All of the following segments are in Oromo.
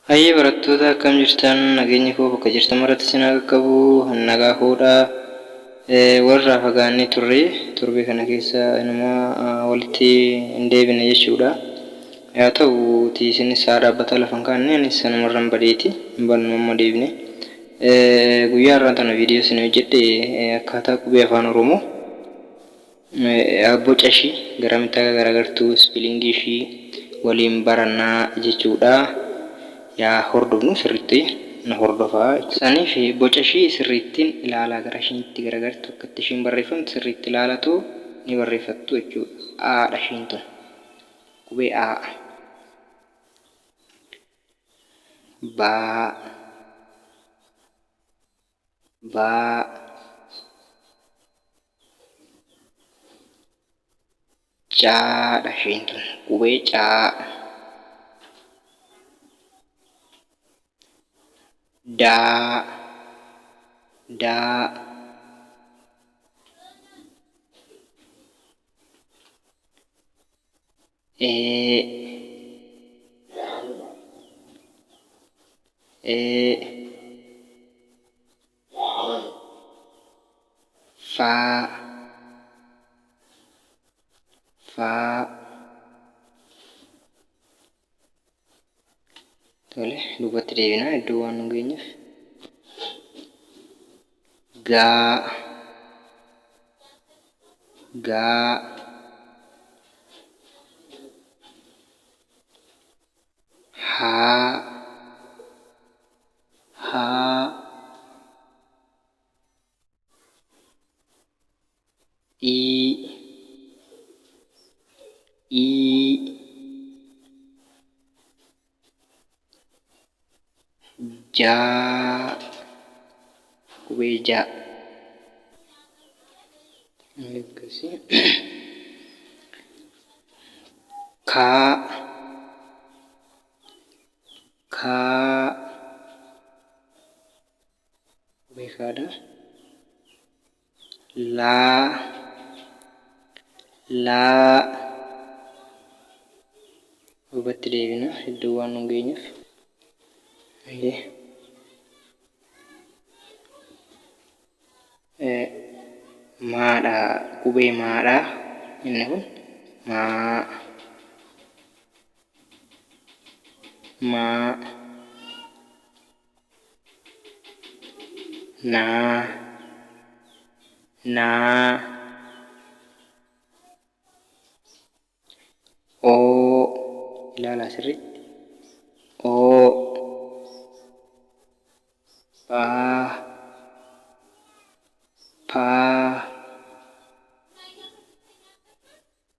Hayyee barattoota akkam jirtan nageenyi koo bakka jirtan maratti isin haa qaqqabu nagaa koodha. Walirraa fagaannee turre torbee kana keessa inuma walitti hin deebine jechuudha. Yaa ta'uuti isinis haa dhaabbataa lafa hin kaanne anis sanumarran badeeti hin bannu amma deebine. Guyyaa har'aan tana viidiyoo isin hojjedhe akkaataa qubee afaan Oromoo Boca ishii garamitti akka garagartu ispiilingii ishii waliin barannaa jechuudha. Yaa hordofnu sirriitti nu hordofaa. Saniif boca ishii sirriittiin ilaalaa gara ishiin itti garagartu akka itti ishiin barreeffamtu sirriitti ilaalatu ni barreeffattu jechuudha. A dha ishiin tun. Qubee A. B. Baa. Caa dha isheen tun qubee caa. Daa. Daa. Ee. Ee. Faa. Faa. Tole, duubatti deebina iddoo waan nu geenyeef. Gaa. Gaa. Haa. Haa. Ii. Ii. Jaa. Qubee jaa. Akkasii. Kaa. Kaa. Qubee kaadha. Laa. Laa. Duubatti deebina iddoo waan nu geenyeef. Hayyee. Maadha qubee maadha inni kun maa maa naa naa oo ilaalaa sirriitti oo paa paa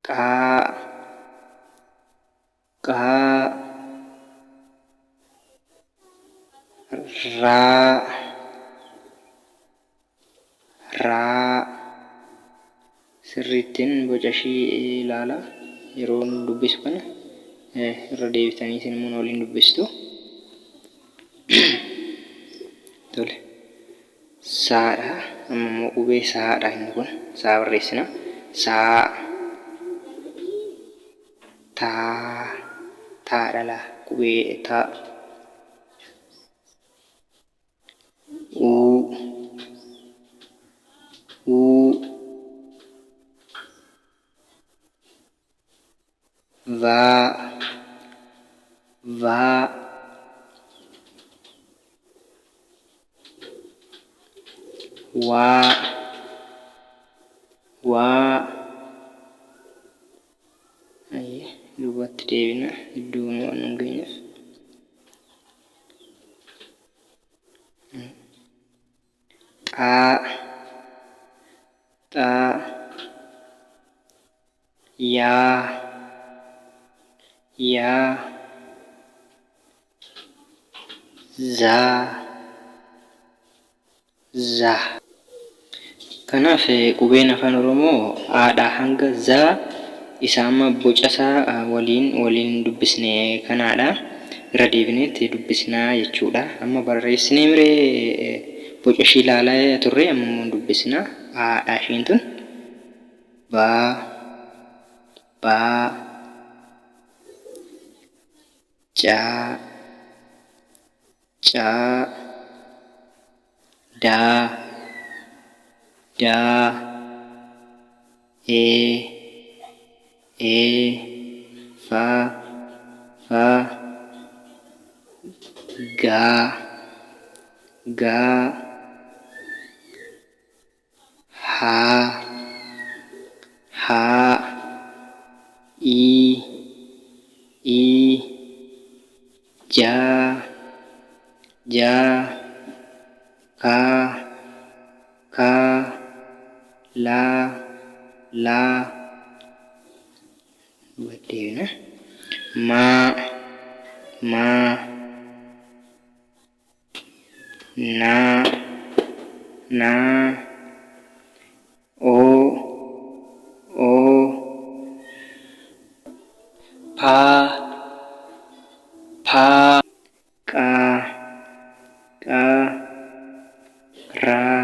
qaa qaa raa raa sirriittiin boca ishii ilaala yeroon dubbisu kana irra deebitanii isin immoo na waliin dubbistu. Tole. Saadha. Amma immoo qubee saadha inni kun. Saa barreessina. Saa. Taa. Taadha laa. Qubee taa. Uu. Uu. Vaa. Vaa. Waa. Waa. Ayyee duubatti deebina iddoo waan nu hin geenyeef. Xaa. Xaa. Yaa. Yaa. Zaa. Za. Kanaaf qubeen Afaan Oromoo A dhaa hanga Z isa amma bocasaa waliin waliin dubbisne kanaadha. Irra deebineet dubbisna jechuudha. Amma barreessinee miree boca ishii ilaalaa turre amma immoo hin dubbisna. A dha ishiin tun. B Ba C Caa, Daa, Daa, Ee, Ee, Faa, Faa, Gaa, Gaa, Haa, Haa, Ii, Ii, Jaa, Jaa, Kaa, Kaa, Laa, Laa, Duubatti deebina. Maa, Maa, Naa, Naa, Oo, Oo, Paa, Paa, Qaa, Qaa, Raa,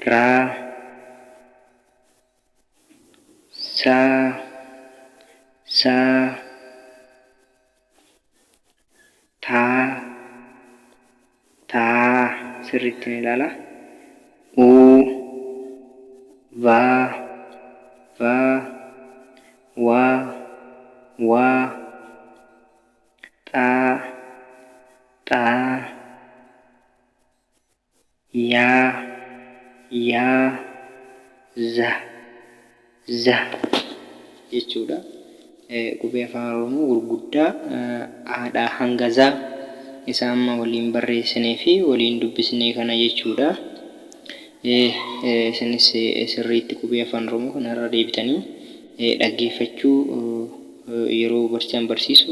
Raa, Saa, Saa, Taa, Taa sirriitti ni ilaala. Uu, Vaa, Vaa, Waa, Waa, Xaa, Xaa, Yaa, Yaa, Za, Za jechuudha. Qubee Afaan Oromoo gurguddaa A dhaa hanga Za isa amma waliin barreessinee fi waliin dubbisnee kana jechuudha. Isinis sirriitti qubee Afaan Oromoo kana irra deebitanii dhaggeeffachuu yeroo barsiisaan barsiisu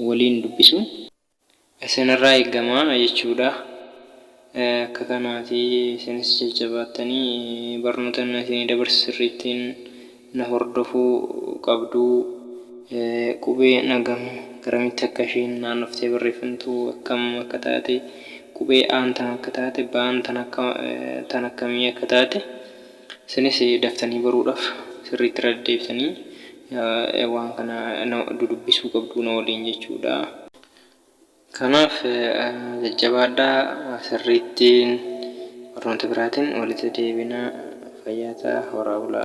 waliin dubbisuu. Isinirraa eegama jechuudha. Akka kanaati isinis jajjabaattanii barnoota inni isinii dabarsu sirriittiin na hordofuu qabdu. Qubeen hagam garamitti akka isheen naannoftee barreeffamtu akkam akka taate qubee A'n tan akka taate B'n tan akka tan akkamii akka taate isinis daftanii baruudhaaf sirriitti irra deddeebitanii waan kana dudubbisuu qabdu na waliin jechuudha. Kanaaf jajjabaadhaa sirriittiin barnoota biraatiin walitti deebina fayyaa ta'aa horaa bulaa.